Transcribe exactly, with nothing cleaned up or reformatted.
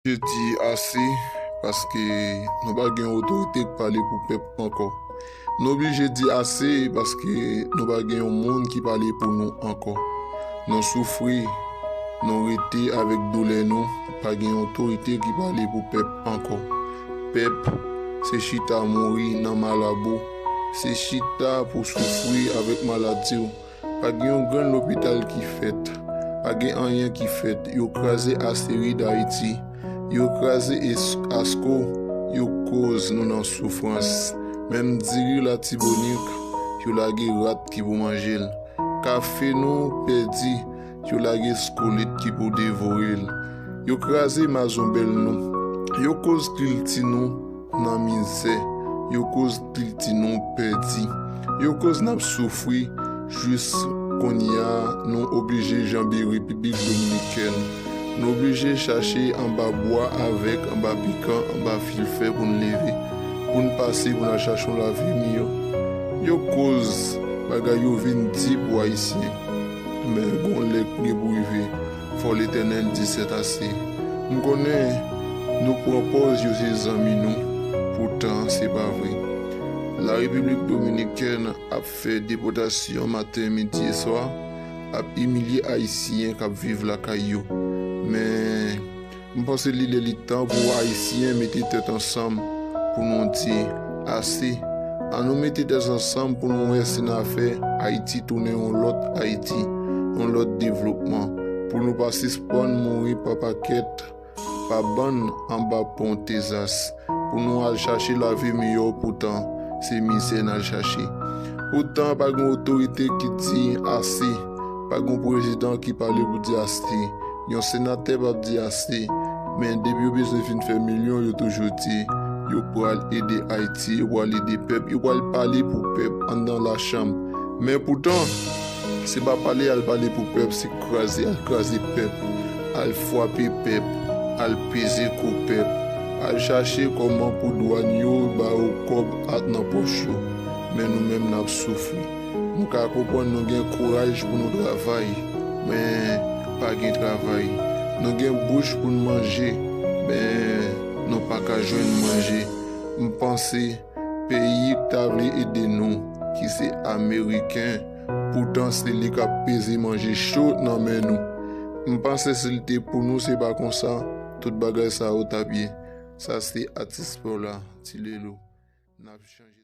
Oblije di ase, paske nou pa gen otorite k pale pou pèp ankò. Nou oblije di ase, paske nou pa gen yon moun ki pale pou nou ankò. Nou soufri, nou rete avèk doulè nou, pa gen otorite ki pale pou pèp ankò. Pèp, se chita mouri nan malabo, se chita pou soufri avèk maladi w. Pa gen yon grenn lopital ki fèt. Pa gen anyen ki fèt. Yo kraze Asterid Ayiti. Yo kraze es- Asko. Yo koz nou nan soufrans. Menm diri Latibonit, yo lage rat ki pou manje l. Kafe nou pèdi, yo lage skolit ki pou devore l. Yo kraze mazonbèl nou. Yo koz kilti nou nan mizè. Yo koz kilti nou pèdi. Yo koz n ap soufri jis kounye a nou oblije janbe Repiblik Dominikèn. Nou oblije chache anba bwa avèk anba pikan, anba fil fè pou n leve, pou n pase, pou n al chache yon lavi miyò. Yo koz bagay yo vin di pou Ayisyen. Men gon lè k gen pou rive. Fò Letènèl di sèt ase. M konnen nou pran pòz yo se zanmi nou, poutan se pa vre. La Repiblik Dominikèn ap fè depòtasyon maten, midi e swa, ap imilye Ayisyen k ap viv lakay yo. Men, m panse li lè li tan pou Ayisyen mete tèt ansanm pou nou di ase. Ann nou mete tèt ansanm pou nou wè si n a fè Ayiti tounen yon lòt Ayiti, yon lòt devlopman, pou nou pa sispann mouri pa pakèt, pa bann anba pon Tezas, pou nou al chache lavi miyò, poutan se mizè n al chache. Poutan pa gen otorite ki di ase, pa gen prezidan ki pale pou di ase, yon senatè p ap di ase, men depi yo bezwen fin fè milyon, yo toujou di yo pral ede Ayiti, yo pral ede pèp, yo pral pale pou pèp anndan lachanm. Men poutan, se pa pale al pale pou pèp, se kraze al kraze pèp, al frape pèp, al peze kou pèp, al chache kòman pou dwàn yo ba yo kòb ak nan pòch yo. Men nou menm n ap soufri. M ka konprann nou gen kouraj pou nou travay, men pa gen travay. Nou gen bouch pou n manje, men nou pa ka jwenn manje. M panse peyi k ta vle ede nou, ki se Ameriken, poutan se li k ap peze manje cho nan men nou. M panse si l te pou nou, se pa konsa tout bagay sa yo t ap ye. Sa se atis pa w la, Ti Lelo. N ap chanje.